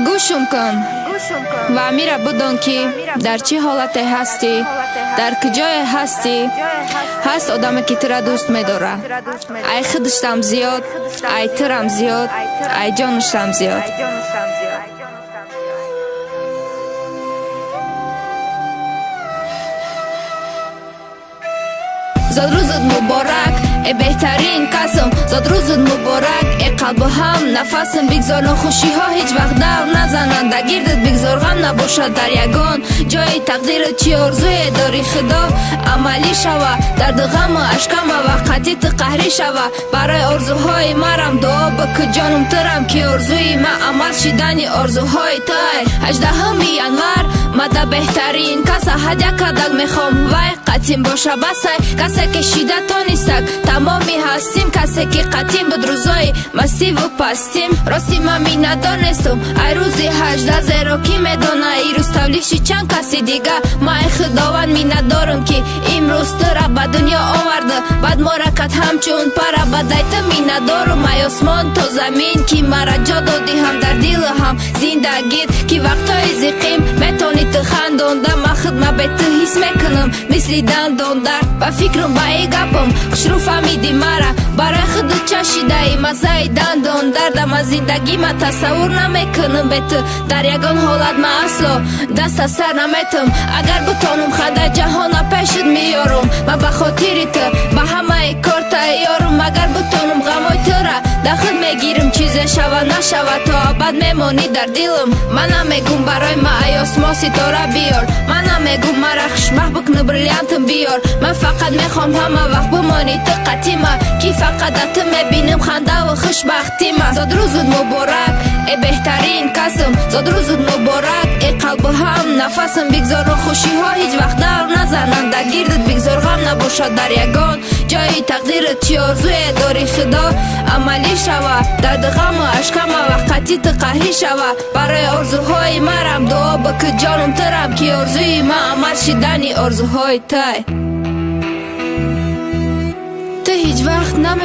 Гӯшум кун ва амира бидон, ки дар чӣ ҳолате ҳастӣ, дар куҷое ҳастӣ, ҳаст одаме, ки тура дӯст медорад, ай худуштам зиёд, ай турам зиёд, ай ҷонуштам зиёд. Зодрӯзат муборак, э беҳтарин касм, зодрӯзат муборак, э қалбу ҳам нафасм. Бигзор нохушиҳо ҳеҷ вақт давр назананд дар гирдат, бигзор ғам набошад дар ягон ҷои тақдират. Чӣ орзуе дорӣ, худо амалӣ шава, дарду ғаму ашкама вақати ту қаҳрӣ шава. Барои орзуҳои марам дуо бикӯ, ҷонум турам, ки орзуи ма амал шидани орзуҳои туй. 18-уми январ мада беҳтарин каса ҳадя кардак, мехом вай қатим боша басай. Касе ки шида тонистак тамоми ҳастим, касе ки қатим буд рӯзои мастиву пастим. Рости ман миннатдонестум ай рӯзи 18, зеро ки медона ирӯз тавлиши чанд каси дига. Ман ай худованд миннатдорам, ки имрӯз тура ба дунё оварда, баъд мора кад ҳамчун пара. Бадай ту миннатдорум ай осмон то замин, ки мара ҷо додӣ ҳам дар дилу ҳам зиндагит, ки вақтҳои зиқим метавонӣ ту хандонда. Ман худма бе ту ҳис мекунам мисли дандондард. Ба фикрам, ба и гапам хушрӯ фаҳмидӣ мара, барои худу чашидаи маззаи дандондардам. Аз зиндагима тасаввур намекунам бе ту дар ягон ҳолат, ма асло даст аз сар наметам. Агар бутонам, хандаи ҷаҳона пешат меёрам, ман ба хотири ту ба ҳамаи кор тайёрам. Агар бутонам, ғамои тура дар худ мегирам, чизе шава нашава, то абад мемонӣ дар дилам. Ман намегум, барои ма ай осмон ситора биёр, ман намегум, мара хушбахт бикуну бриллиантам биёр. Ман фақат мехоҳам ҳама вақт бимонӣ ту қатима, ки фақат дар ту мебинам хандаву хушбахтима. Зодрӯзат муборак, э беҳтарин касм, зодрӯзат муборак, э қалбу ҳам нафасм. Бигзор нохушиҳо ҳеҷ вақт давр назананд дар гирдат, бигзор ғам набошад дар ягон ҷои тақдират. Чӣ орзуе дорӣ, худо амалӣ шава, дарду ғаму ашкама вақати ту қаҳрӣ шава. Барои орзуҳои марам дуо бикӯ, ҷонум турам, ки орзуи ма амал шидани орзуҳои тай. Ту ҳеҷ вақт наме